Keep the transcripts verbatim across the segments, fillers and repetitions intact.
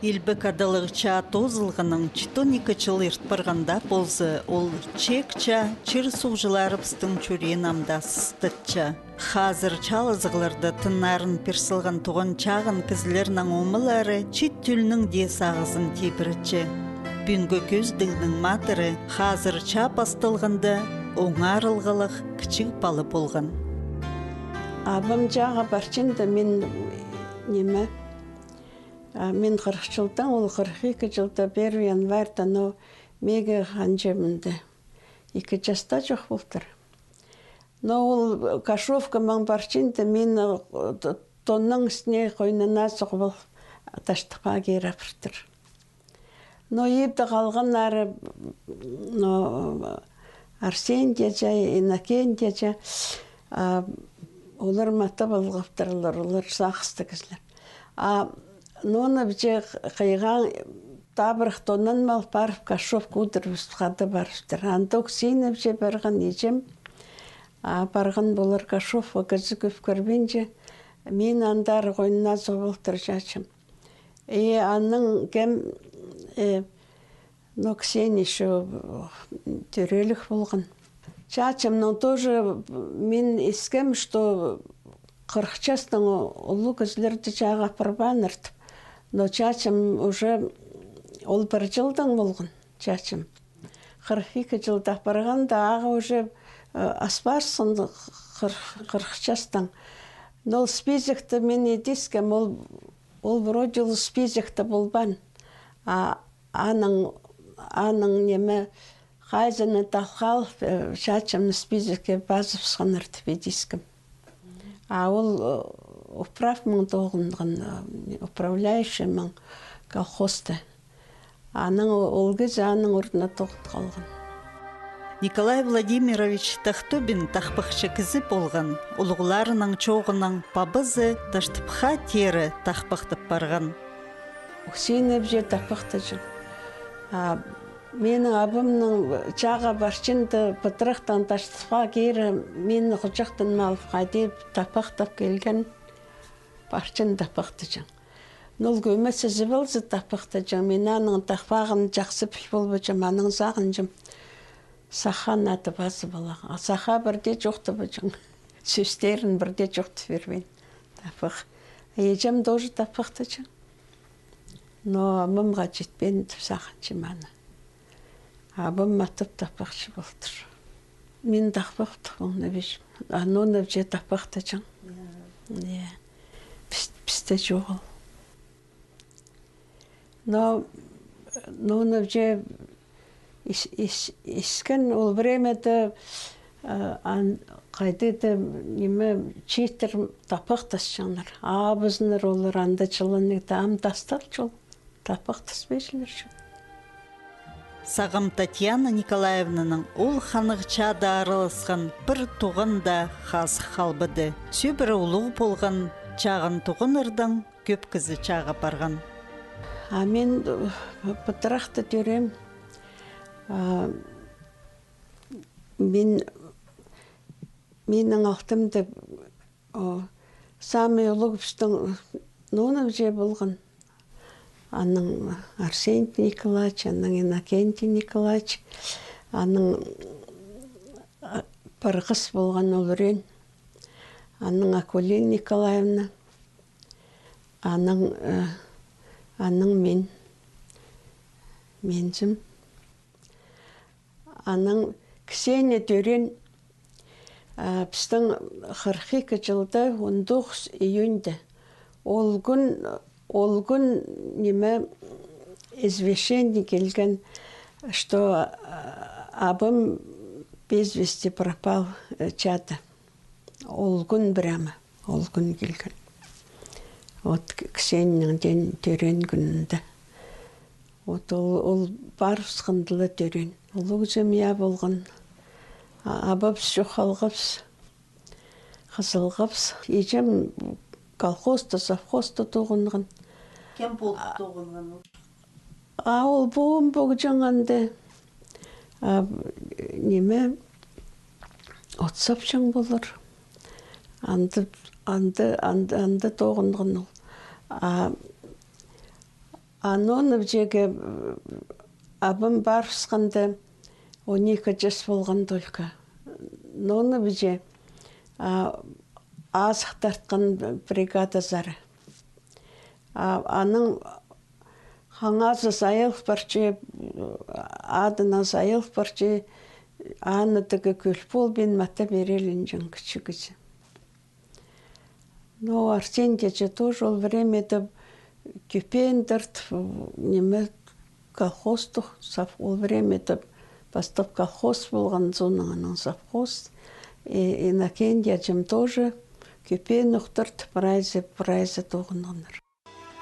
Илбек адалығ чаа тоозылғаннаң читон ікі чыл ирт парғанда полза, ол чиик чаа чир-суғҷыларыбыстың чӱреен ам даа сыстатча. Хазыр чаалазығларда тыннарын пир салған туған чағын кізілернің омалары чиит тӧлнің дее сағызын тибіретче. Пӱӱнгі кӧзідігнің матыры хазыр чаа пасталғанда оңарылғалығ кічіг пала полған. Абам чааға парчаң да мин, ниме, а, мин хырых чылдаң, ол хырых ікі чылда, первый январьда, но меге ханҷа мында ікі часта чох полтыр. Но ол Кашовка маң парчаң да, мині, э, т-, тонның істіне хойнына суғып ал, Таштыпха кире апартыр. Но ибде халғаннары, но, Арсентий ача, Иннокентий ача, а, олар матап алғаптырлар, олар сағысты кізілер. А, но аны піче хыйға табырах тоннанып ал парып, Кашовка удур піс хада парыптыр. Анда Уксина піче парған, иҷем, а, парған полар Кашовка, кізі кӧп кірбинче. Мин андар хойнына суғып алтыр чачым. И аның кем, э, но Ксения ещё тӧрелік полған. Чачымның тоже мин искем, что хырых частаң улуғ кізілерді чааға апарбааннар тіп. Но чачым уже ол пір чылдаң полған, чачым. Хырых ікі чылда апарғанда, ағаа уже, э, ас парзын хырых, хырых частаң. Но ол списокты мин ит искем, ол, ол вроде ол списокта полбаан. А аның, аның ниме, хайзыны талхал, э, чачымны списокке пазыбысханнар тіп ит искем. А ол, э, управ маң тоғынған, э, управляющий маң колхозта. Аның о-, ол кізі аның орнына тоғын халған. Николай Владимирович Тахтобин тахпахчы кізі полған, улуғларының чооғынаң пабазы Таштыпха теере тахпахтап парған. Уксина піче тахпахтаҷаң. А минің абамның чааға парчаң да, пыдырахтаң Таштыпха кире мині хуҷахтанып алып, хайди тахпахтап килген, парчаң тахпахтаҷаң. Но ол кӧмес ізіп алза тахпахтаҷаң. Мин аның тахпағын чахсы піл полбаҷам, анаң сағынчам. Саха аны пазып аларға. А саха пірдее чоохтабаҷаң. Сӧстерін пірдее чоохтап пирбеен. Тахпах. Иҷем тоже тахпахтаҷаң. Но амымға читпеен тіп сағынчам аны. Абам матап тахпахчы полтыр. Мин тахпахтығ, оңнабичім. А ноо на піче тахпахтаҷаң. Я. Я. Піс-, пісте чоғыл. Но, ноо на піче ис-, ис-, искен ол времяда, а, ан-, хайди-да, ниме, чииттер тахпахтасчаңнар. Абызыннар олар анда чыланнығ, ам тастал чол. Тахпахтаспаҷаңнар чох. Сағам Татьяна Николаевнаның ол ханығ чаада араласхан пір туған даа хазых халбады. Сӧбіре улуғ полған чағын туғаннардаң кӧп кізі чааға парған. А мин, э, пыдырахта тӧреем. А, мин, минің алтымда, о, самый улуғ пістің ноо на піче полған. Анаң Арсентий Николаевич, анаң Иннокентий Николаевич, анаң, а, пір хыс полған ол ӱреен, анаң Акулина Николаевна, анаң, э, анаң мин, минзім. Анаң Ксения тӧреен, а, пістің хырых ікі чылда он тоғыс июньда. Ол кӱн, ол кӱн, ниме, извещение килген, что, а, абам без вести пропал, э, чаада. Ол кӱн прямо, ол кӱн килген. Вот К-, Ксенияның день тӧреен кӱнінде. Вот ол, ол парыбысханда ла тӧреен. Улуғ семья полған. А, абабыс чох халғабыс. Хызылғабыс. Иҷем колхозта, совхозта тоғынған. Кем полып тоғынған ол? А ол пуум полҷаң анда. А, ниме, от сапчаң полар. Анда, анда, анда, анда тоғынған ол. А, А Ноныбиҷеге, э, абам парыбысханда, он ікі час полған только. Ноныбиҷе, а, азых тартхан бригадазар. А, аның хаңазы сайыл парча, адынаң сайыл парча, аны тігі кӧл полбин матап пирерінҷең кічіг кізі. Но Арсентий ача тоже ол времяда кӧпеен тартып, ниме, колхозтығ, сов-, ол времяда пастап колхоз полған, соонаң анаң совхоз. И Иннокентий ачам тоже кӧпеен ох тартып, прайзы, прайзы тоғынғаннар.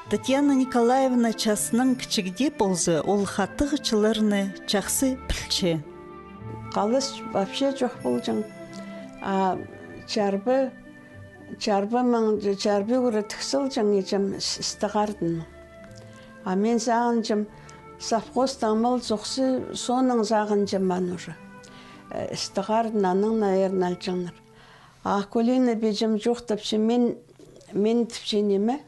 Татьяна Николаевна чазынаң кічігде полза, ол хатығ чылларны чахсы пілче. Халас вообще чох полҷаң. А чарба, чарба маң, чарба ӱгре тік салҷаң иҷем с-, стығардынаң. А мин сағынчам, совхозтаң мал сохса, соонаң сағынчам аны уже. Э, стығардынаң, наверно, алҷаңнар. А Акулина пиҷем чох тіпче, мин, мин тіпче, ниме?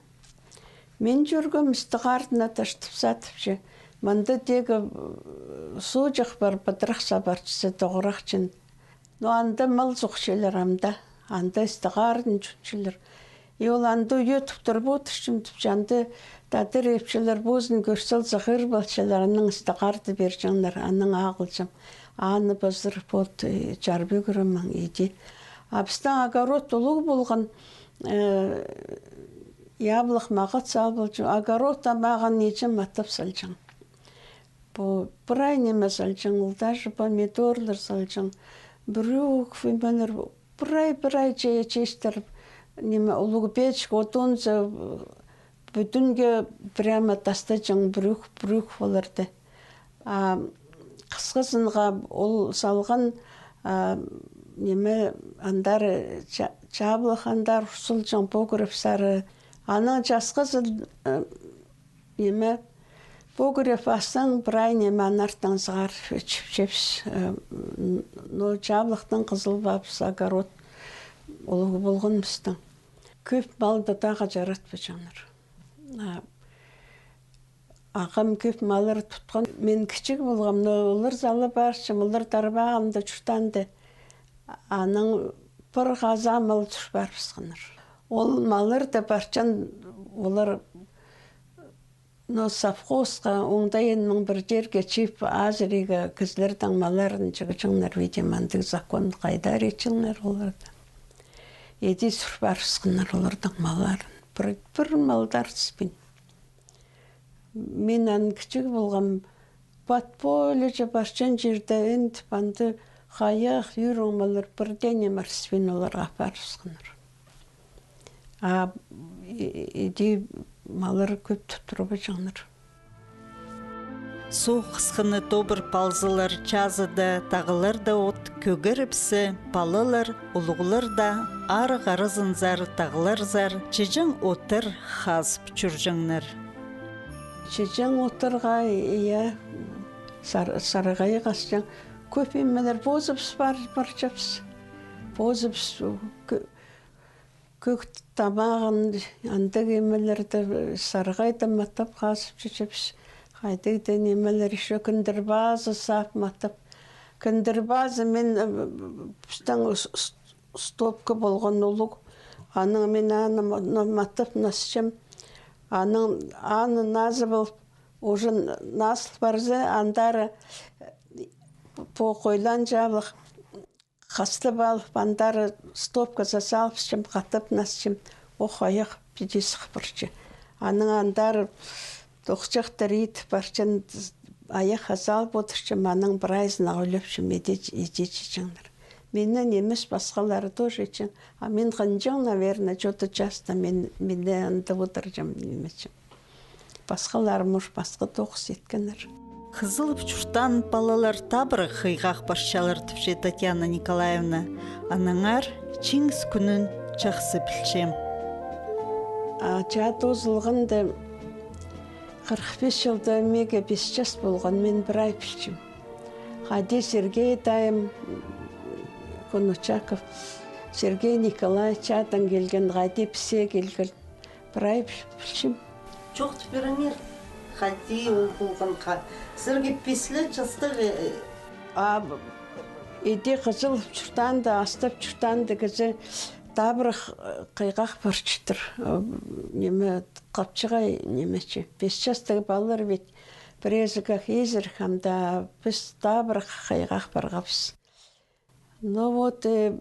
Мин чӧргем, стығардына таштапса тіпче. Мында тігі, э, суғҷах пар, пыдырах сабарчазы тоғырахчаң. Но анда мал сохчалар, анда, анда стығардын чутчалар. И ол анда ӱдӧк тудырып одырчам тіпче, анда тадар ипчілер позын кӧр салза, хығырып алчалар, анаң стығарды пирҷеңнер, анаң ағылҷам. Аны пызырып от, э, чарба ӱгре маң иди. А пістің огород улуғ полған, э, яблах мағат сал полҷаң, огород тамағын иҷем матап салҷаң. Пу прай ниме салҷаң, ол даже помидорлар салҷаң, брюква, нимелер, прай, прай че-, честер, ниме, улуғ печка, отынзар, пӱдӱнге прямо тастаҷаң брюк-, брюкваларды. А хысхызынға ол салған, а, ниме, андар ча-, чаблых андар ӱр салҷаң погребсар. Анаң часхызын, э, ниме, погреб астаң прай ниме анартаң сығар чіп-, чіпчебіс, э, н-, но чаблыхтаң хызыл пабыс, огород улуғ полған пістің. Кӧп малды тағы чаратпаҷаңнар. А ағам кӧп маллар тутхан. Мин кічіг полғам, но олар сала парчам, олар тарбағымда чуртаанда. Анаң пір хазаа мал сӱр парыбысханнар. Ол маллар даа парчаң, олар, но совхозха оңдайынаң пір чирге чыып, азырирға кізілернің малларын чығҷаңнар, видимо, андағ закон хайдар итчеңнер оларда. Иди сӱр парыбысханнар оларның малларын. Пір, пір мал даа артыспин. Мин аны кічіг полғам, подпольеҷе парчаң чирде андып, анда хайах, ӱр оңмалар, пір дее ниме артыспин оларға апарыбысханнар. А и-, иди маллар кӧп тудырыбаҷаңнар. Суғ хысхыны тобыр палзалар, чазыда тағларда от кӧгерібіссе, палалар, улуғлар даа арығ аразынзар, тағларзар чіҷең оттар хазып чӧрҷеңнер. Чіҷең оттарға, я, сар-, сарығай хасчаң. Кӧп нимелер позыбыс пар-, парчабыс. Позыбыс кӧ-, кӧг тамағын, андағ нимелерді, сарығайда матап хазып чӧрчебіс. Хайдағ-да нимелер, ещё кіндір пазы сап матап. Кіндір пазы мин, э, пістің с-, с-, стопка полған улуғ. Анаң мин аны ма-, на-, матап насчам. Анаң аны назы полып, уже н-, назыл парза, андар, э, пу хойлаан чаблых хастап алып, андар стопказар салыбысчам, хатап насчам. Ох, айах піди сых парча. Анаң андар тохчахтар ит парчаң, айахха салып одырчам, анаң прайзын ағаа ӱлепчем, иди, иди чіҷеңнер. Миннең нимес, пасхалары тоже итчең. А мин хынҷаң, наверно, чоты часто мин, минде андап одырчам, нимесчем. Пасхалары, может, пасха тоғыс иткеннер. Хызылып чуртаан палалар табырах хыйғах парчалар, тіпче Татьяна Николаевна. Аннаңар чиңіс кӱнін чахсы пілчем. А чаа тоозылғанда, хырых пис чылда меге пис час полған, мин прай пілчем. Хайди Сергей тайым Конучаков, Сергей Николаевич чаадаң килген, хайди піске килген. Прай піл-, пілчем. Чоохтап пиріңер. Хайди ол полған ха-, сірерге пис ле частығ, э, А, иди хызыл чуртаанда, астап чуртаанда кізі табырах, э, хыйғах парчадыр. Э, ниме, хапчағай ниме чи. Пис частығ палалар ведь, пірезі кӧк изір, хамда піс табырах хыйғах парғабыс. Ну вот, э,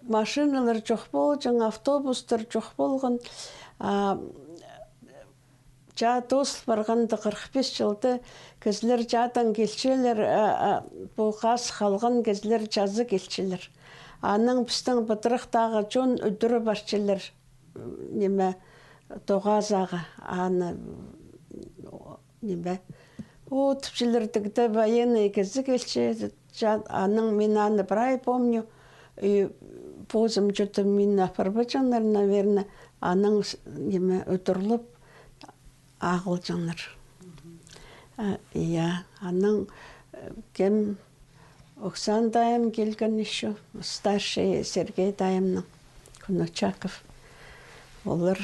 машиналар чох полҷаң, автобустар чох полған. А, чаа тоозыл парғанда, хырых пис чылда кізілер чаадаң килчелер, а, а, пу хазых алған кізілер чазы килчелер. Анаң пістің пыдырахтағы чон ӱдірі парчалар, ниме, тоғазағы, аны, ниме, о, тіпчелер, тігде военный кізі килче, ча-, анаң мин аны прай помню, и позым чё-то мині апарбаҷаңнар, наверное, анаң с-, ниме, ӱдірлеп ағылҷаңнар. А, я, анаң, э, кем, Оксан дайым килген ещё, старший Сергей дайымның, Кунучаков. Олар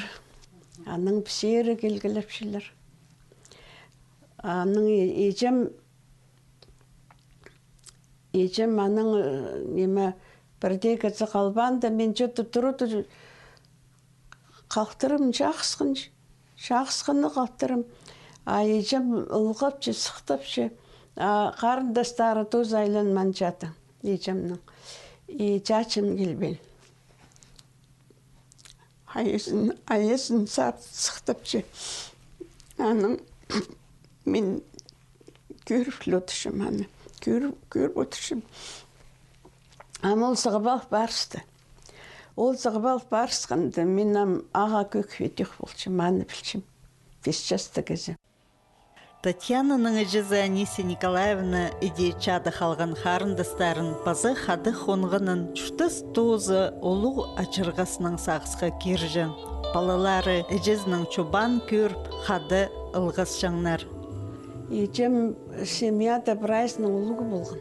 анаң пісері килгілепчелер. Анаң и-, иҷем, иҷем анаң, э, ниме, пірдее кізі халбаанда, мин чё-то тура тур-, халтырым чахсхан, чахсханы халтырым. А иҷем ылғапча, сыхтапча. А харындастары тооза айланмаан чаадаң, иҷемнің. И чачым килбеен. Айазын, айазын сап сыхтапча. Анаң мин кӧріп ле одырчам аны. Кӧр-, кӧріп одырчам. Ам ол сығып ал парысты. Ол сығып ал парысханда, мин ам ағаа кӧк педӧк полчам, аны пілчем. Пис частығ кізі. Татьянаның іҷезі Анисия Николаевна іди чаада халған харындастарын паза хада хонғанын чуртас тооза улуғ ачырғаснаң сағысха кирҷең. Палалары іҷезінең чобаан кӧріп, хада ылғасчаңнар. Иҷем семьяда прайзының улуғы полған.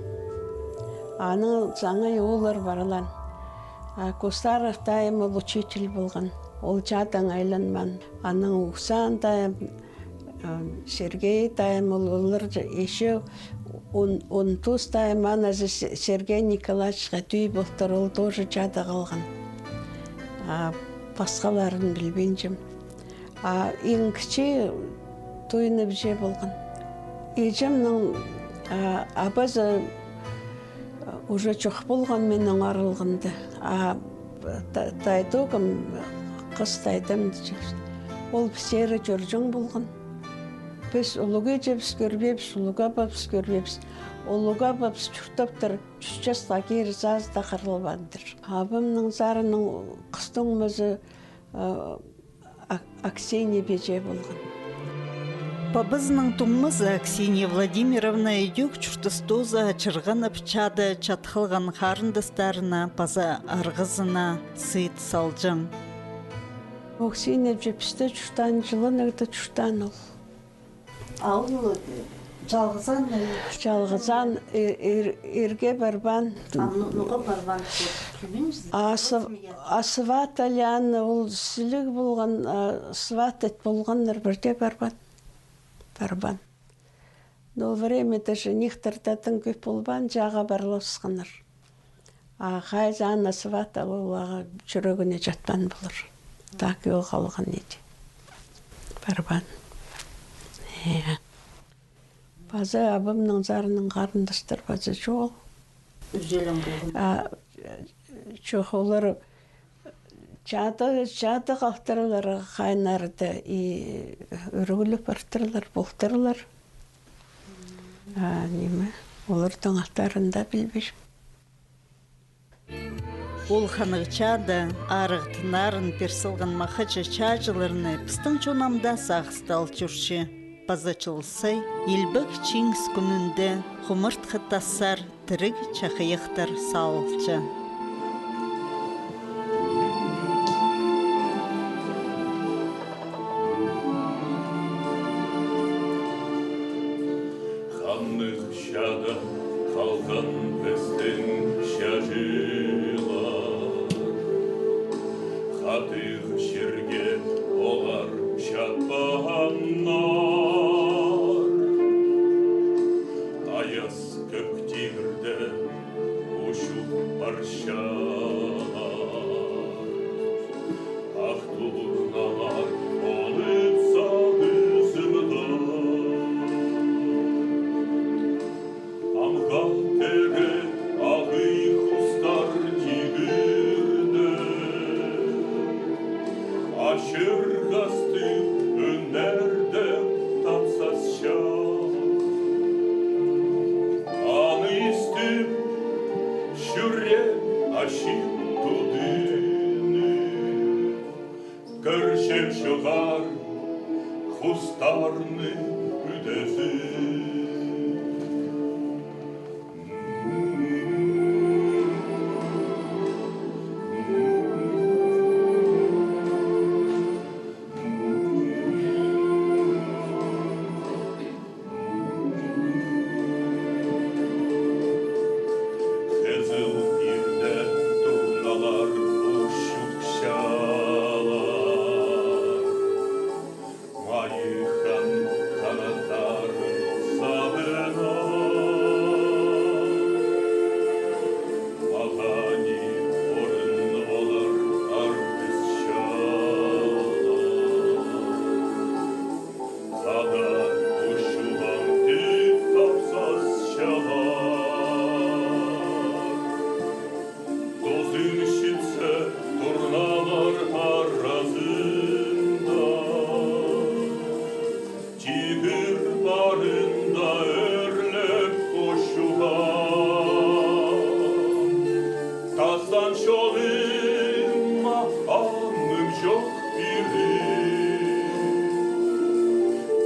Аның саңай ооллар парлаан. А Кустаров дайым ол учитель полған. Ол чаадаң айланмаан. Анаң Оксан дайым, а, Сергей дайым ол, олар ещё он, он тоғыс дайым, аназы Се-, Сергей Николаевичха тӧӧй полтыр, ол тоже чаада халған. А пасхаларын пілбинчем. А иң кічіг тойны пізе полған. Иҷемнің, а, абазы, а, уже чох полған минің арылғанда. А та-, тайдағым, хыс тайдам, ол пісері чӧрҷең полған. Піс улуғ иҷебіс кӧрбеебіс, улуғ абабыс кӧрбеебіс. Улуғ абабыс чуртаптыр, чӱс часха кире сазыда хырылбаандыр. Абамның сарының хыс туңмазы, а, Ак-, Аксинья пиҷе полған. Пабазының туңмазы Аксинья Владимировна идӧк чуртас тооза ачырғанып, чаада чат халған харындастарына паза арғазына сыйт салҷаң. Аксинья пиҷе пісте чуртаан, Чыланағда чуртаан ол. А ол чалғызаан, э? Чалғызаан, э, ир-, ирге парбаан. А ну-, нуға парбаан, кӧрбинчезің? А сы-, а сватаан, ол сіліг полған, а, сватать полғаннар, пірдее парбаан. Парбаан. Но ол времяда же женихтер татын кӧп полбаан, чааға парласханнар. А хайзы аны сватаан, ол ағаа чӱрегіне чатпаан полар. Так и ол халған иди. Парбаан. Э. Паза абамның сарының харындастар паза чоғыл. Ӱзелең полған. А, чох, олар чаада, чаада халтырлар хайнарда, и ӱрӱглеп партырлар, полтырлар. А, ниме, оларның аттарын даа пілбинчем. Ол ханығ чаада арығ тыннарын пир салған махачы чааҷыларны пістің чон ам даа сағыста ал чӧрче. Паза чыл сай, илбек Чиңіс кӱнінде хумартхы тастар, тіріг чахайахтар салылча. Ханнығ чаада халған пістің чааҷылар, хатығ чирге олар чатпааннар.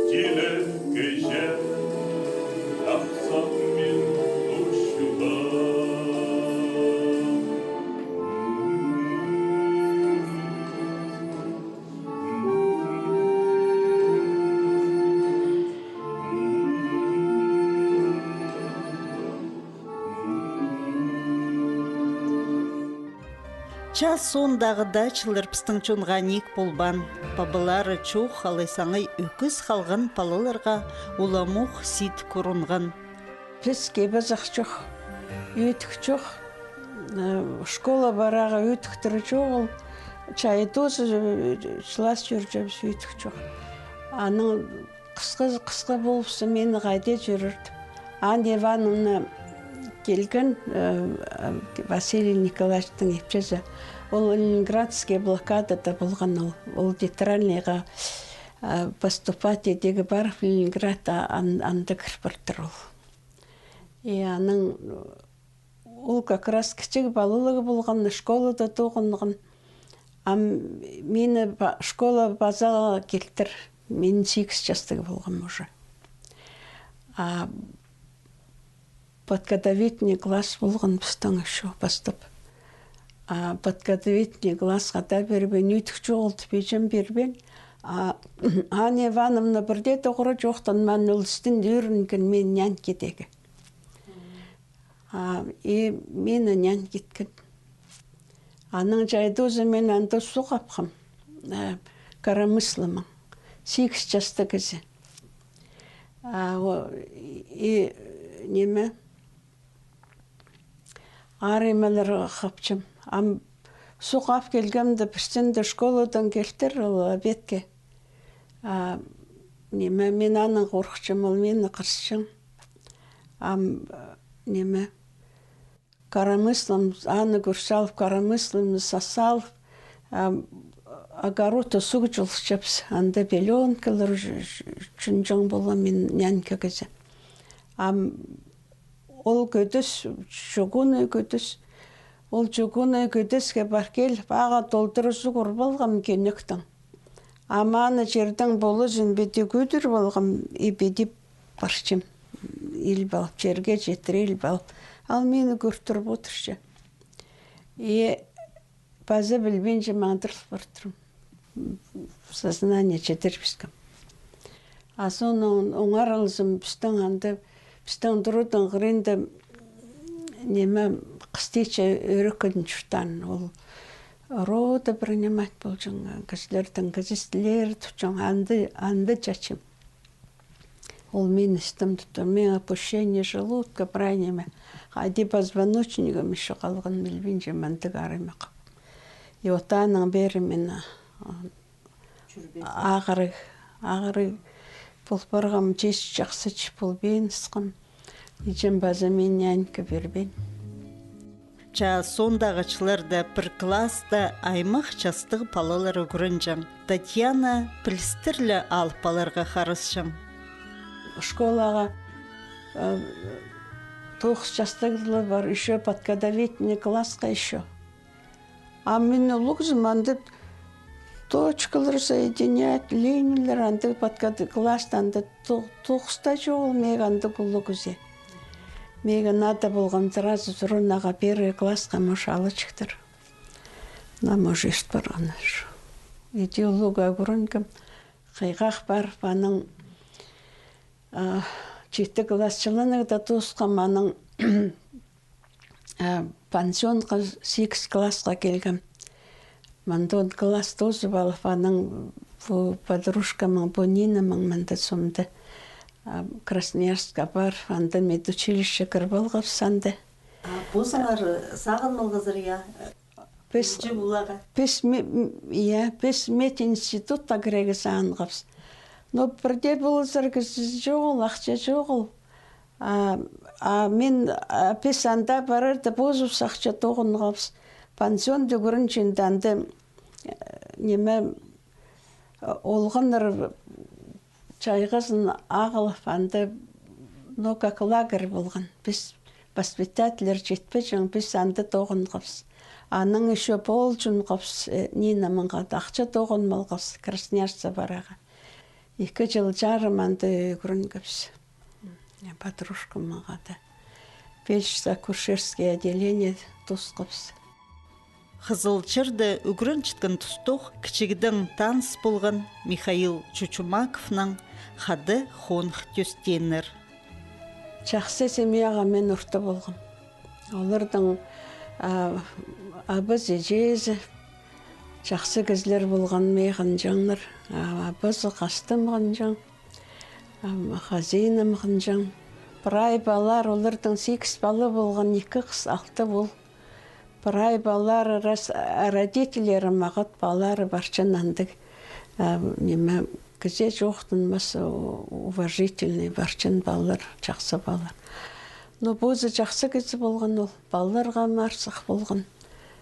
Килер кічіг тапсам мин тусчуға. Час соондағы дачалар пістің чонға ниик полбаан. Пабалары чох, алай саңай ӧкіс халған палаларға уламох сидік урунған. Піс кебезек чох, ӧдік чох, э, школа парарға ӧдіктер чоғыл, чайдызы, э, чылас чӧрчебіс, ӧдік чох. Аның Хысха, хысха полыбысса, мині хайди чӧрерді. Анна Ивановна килген, э, э, Василий Николаевичтің ипчізі. Ол Ленинградская блокадада полған ол. Ол нейтральныйға, э, поступать идерге парып, Ленинград, а, ан-, анда кір партыр ол. И аның, ол как раз кічіг палалығ полған, школада тоғынған. Ам мині па-, школа паза килтір. Мин сигіс частығ полғам уже. А подготовительный класс полған пістің ещё пастап. А подготовительный классха даа пирбеен, ӧдік чоғыл тіп, іҷем пирбеен. А Анна Ивановна пірдее тоғыра чоохтанмаан, ол істін ӧрінген, мин нянькидегі. А, и мині нянькиткен. Анаң чайдызы мин анда суғ апхам, э, коромысломаң. Сигіс частығ кізі. А, о, и, ниме, арымалар хапчам. Ам суғ ап килгенде, пірсінде школадаң килтір ол обедке. А, ниме, мин анаң хорыхчам, ол мині хырысчаң. Ам, э, ниме, коромыслом, аны кӱр салып, коромысломны са-, салып, ам, огородта суғ чылыхчабыс. Анда пелёнкалар чу-, чу-, чунҷаң полған, мин нянька кізі. Ам ол кӧдес, чугунный кӧдес. Ол чугунный кӧдеске пар киліп, ағаа толдыра суғ урып алғам кӧнектең. Ам аны чирдең полызын піди кӧдіріп алғам, и піди парчам. Иліп алып, чирге читіре иліп алып. Ал мині кӧр турып одырча. И паза пілбинчем, андырлап партырам. Сознание читірбескем. А соонаң оңар алзам, пістің анда, пістің турудың хыринда, ниме, хыстиича ӧреккен чуртаан. Ол роды принимать полҷаң, кізілернің кізі тілер тутчаң, анда, анда чатчам. Ол мині істім тутты. Мин опущение желудка, прай ниме. Хайди позвоночнигім ещё халған, пілбинчем, андағ арымах. И вот анаң пеер мин, а, ағырығ, ағырығ пол парғам, чис чахсы чіс полбин ысхам. Іҷем паза мині нянька пирбин. Чаа соондағы чылларда пір класста аймах частығ палалар ӱгренҷең. Татьяна пілістірле алып аларға харасчаң. Школаға, э, тоғыс частығ ла пар, ещё подготовительный классха ещё. А мин улуғзым, анда точкалар соединять, линиялар, анда подготов-, класста анда то-, тоғыс та чоғыл, меге анда улуғ кізі. Меге надо полған сразу зурунаға первый классха, может, алачыхтар. Нам уже ӧс парғаннар. Иди улуғ ӱгренгем, хыйғах парып, анаң, а, читі класс чыланығда тоосхам, анаң, а, пансионға сигіс классха килгем. Мында он класс тоозып алып, анаң пу подружкамның, пу Нинамның мында сомда, а, Красноярскка парып, анда медучилище кіріп алғабыс анда. А позыңар сағынмалғазар, я? Піс, піс ме-, м, я, піс мединститутта кірерге сағынғабыс. Но пірдее полызар кізі чоғыл, ахча чоғыл. А, а мин, а, піс анда парарда позыбыс ахча тоғынғабыс. Пансионда ӱгренҷең, анда, э, ниме, э, олғаннар чайғызын ағылып, анда, ну, как лагерь полған. Піс, воспитательлер читпеҷең, піс анда тоғынғабыс. Анаң ещё полҷынғабыс, э, Нинамның хада ахча тоғынмалғабыс, Красноярскка парарға. Ікі чыл чарым анда ӱгренгебіс. Подружкам мағаа даа. Фельдшерско-акушерский отделение тоосхабыс. Хызылчарда ӱгренчеткен тустох кічігдең таныс полған Михаил Чучумаковнаң хада хоных тӧстееннер. Чахсы семьяға мин орта полғам. Олардың, а, абазы, іҷезі чахсы кізілер полған, мағаа хынҷаңнар. А, абазы хастам хынҷаң, а, хазинам хынҷаң. Прай палалар, олардың сигіс пала полған, ікі хыс, алты оол. Прай палалар, рас, а, родительлері мағат палалары парчаң андағ, а, ниме, кізее чоохтанмас, у-, уважительный парчаң палалар, чахсы палалар. Но позы чахсы кізі полған ол, палаларға марсых полған,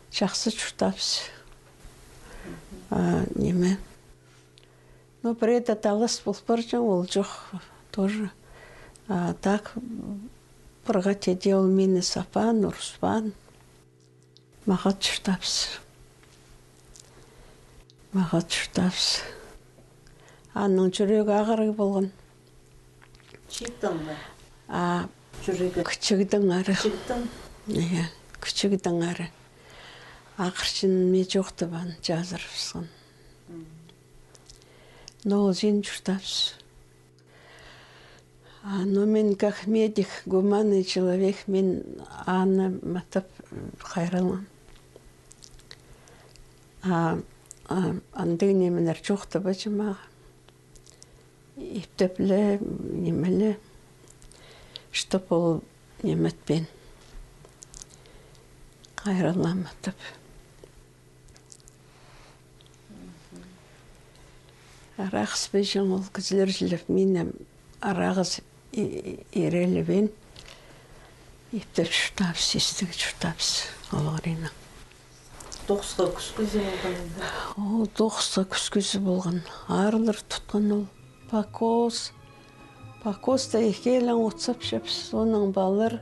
чахсы чуртабыс. А, ниме. Но пірее-де талас пол парҷаң, ол чох тоже. А так, пір хати дее ол мині саппаан, урыспаан. Мағат чуртабыс. Мағат чуртабыс. Аның чӱрегі ағырығ полған. Чииттең бе? А, чӱрегі. Кічігдең ары. Кічігдең? Иә, кічігдең ары. Ағырчаң ниме чоохтабаан, чазырыбысхан. М. Но ол син чуртабыс. А, но мин как медик, гуманный человек, мин аны матап хайраллаам. А, а, андағ нимелер чоохтабаҷаң мағаа. Иптеп ле, ниме ле, чтоб ол ниме итпеен. Хайраллаам матап. Арағас пирҷең ол кізілер чіли, мині арағас и-, и-, ирелебеен, иптеп чуртабыс, истіг чуртабыс олғырынаң. Тоғысха кӱс кізі полған анда? О, тоғысха кӱс кізі полған. Аарлар тутхан ол. Покос. Покоста ікӧлең отсапчабыс, соонаң палалар.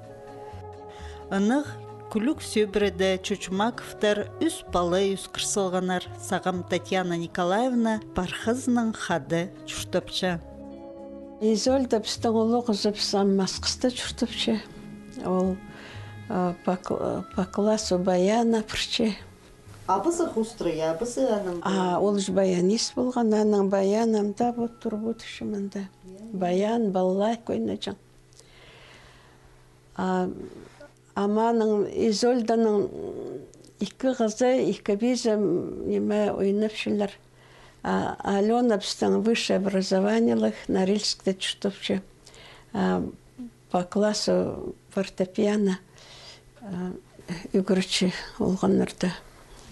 Ынағ, кӱлӱк сӧбіреде Чучумаковтар ӱс пала ӧскір салғаннар, сағам Татьяна Николаевна пархазынаң хада чуртапча. Изольда пістің улуғ хызыбыс ам Асхыста чуртапча. Ол, а, по кл-, по классу баян апарча. Абазы хоостыра, я, абазы аның? А, ол же баянист полған, аның баян ам даа вот тур, вот ещё мында. Баян, балалайка ойнаҷаң. А, ам аның Изольданың ікі хызы, ікі пизі, м, ниме, ойнапчалар. А, Алёна пістің высшее образованиелығ, Норильскте чуртапча. А, по классу фортепиано, а, ӱгретчі олғаннарда,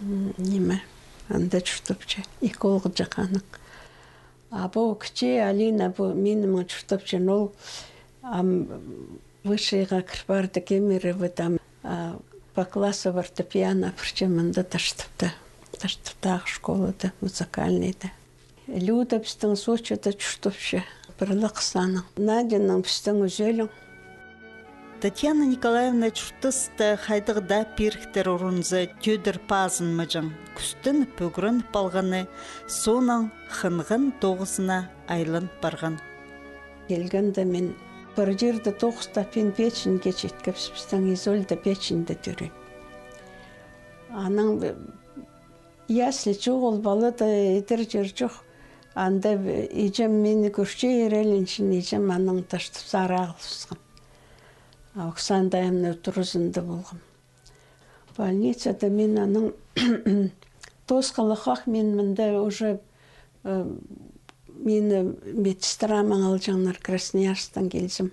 м, ниме, анда чуртапча, ікі оолҷах аның. А пу кічіг Алина, пу минің чуртапчаң, ол ам высшийға кір парды, Кемеровода, а, по классу фортепиано апарча мында Таштыпта. Таштыптағы школада, музыкальныйда. Люда пістің Сочида чуртапча, пір ле хыс аның. Надяның пістің ӱзӧлең. Татьяна Николаевна чуртаста хайдағ даа пиріктер орынза тӧдір пазынмаҷаң. Кӱстеніп ӱгреніп алғаны соонаң хынған тоғызына айлан парған. Килгенде мин пір чирде тоғыс таппин, печеньге читкебіс, пістің Изольда печеньде тӧреен. Анаң, э, ясли чоғыл, палада идер чир чох. Анда, э, иҷем мині кӧрче, иреленче, иҷем анаң Таштыпсар ағылыбысхан. А Оксана Даевна турызында полған. Больницада мин анаң тоосхалахха, мин мында уже, э, мині медсестрамаң алҷаңнар, Красноярсктаң килзем.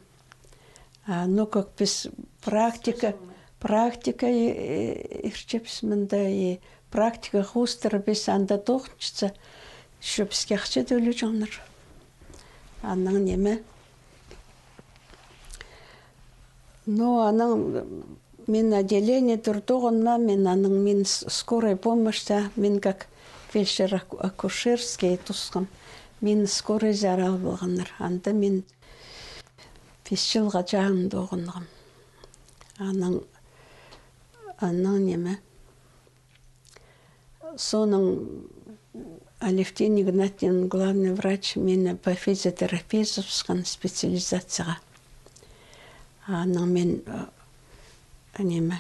А, ну, как піс практика, практика, э, иртчебіс мында, и практика хоостыра піс анда тоғынчатса, ещё піске ахча тӧлеҷеңнер. Анаң ниме. Ну, анаң мин отделение тур тоғынмаам, мин анаң мин с-, скорай помощьта, мин как фельдшер-аку-, акушерский тоосхам, мин скорайзар ал полғаннар. Анда мин пис чылға чағын тоғынғам. Анаң, анаң ниме. Соонаң Алевтина Игнатьевна, главный врач, мині по физиотерапии записхан специализацияға. Анаң мин, э, ниме,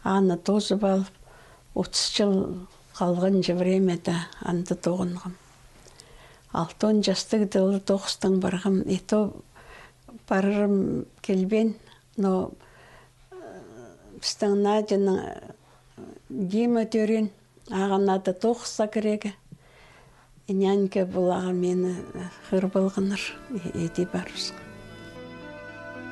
аны тоозып алып, отыс чыл халғанҷы времяда анда тоғынғам. Алтон частығда ла тоғыстаң парғам, и то парарым килбеен, но, э, пістің Надяның, э, Дима тӧреен, ағаа нада тоғысха кирерге. Нянька пулаға мині, э, хығырып алғаннар, и-, иди парыбысхан.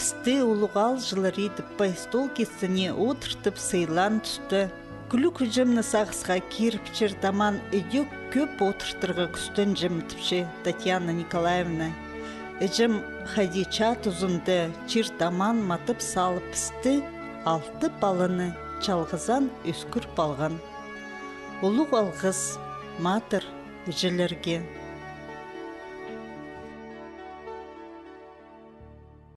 Пісті улуғ аалҷылар идіп, пай стол кистіне одыртып сыйлаан туста, кӱлӱк іҷемні сағысха киріп, чир-тамаан ідӧк кӧп одыртарға кӱстенҷем, тіпче Татьяна Николаевна. Іҷем хайди чаа тузында чир-тамаан матап салып, пісті, алты паланы, чалғызаан ӧскіріп алған. Улуғ алғыс матыр іҷелерге.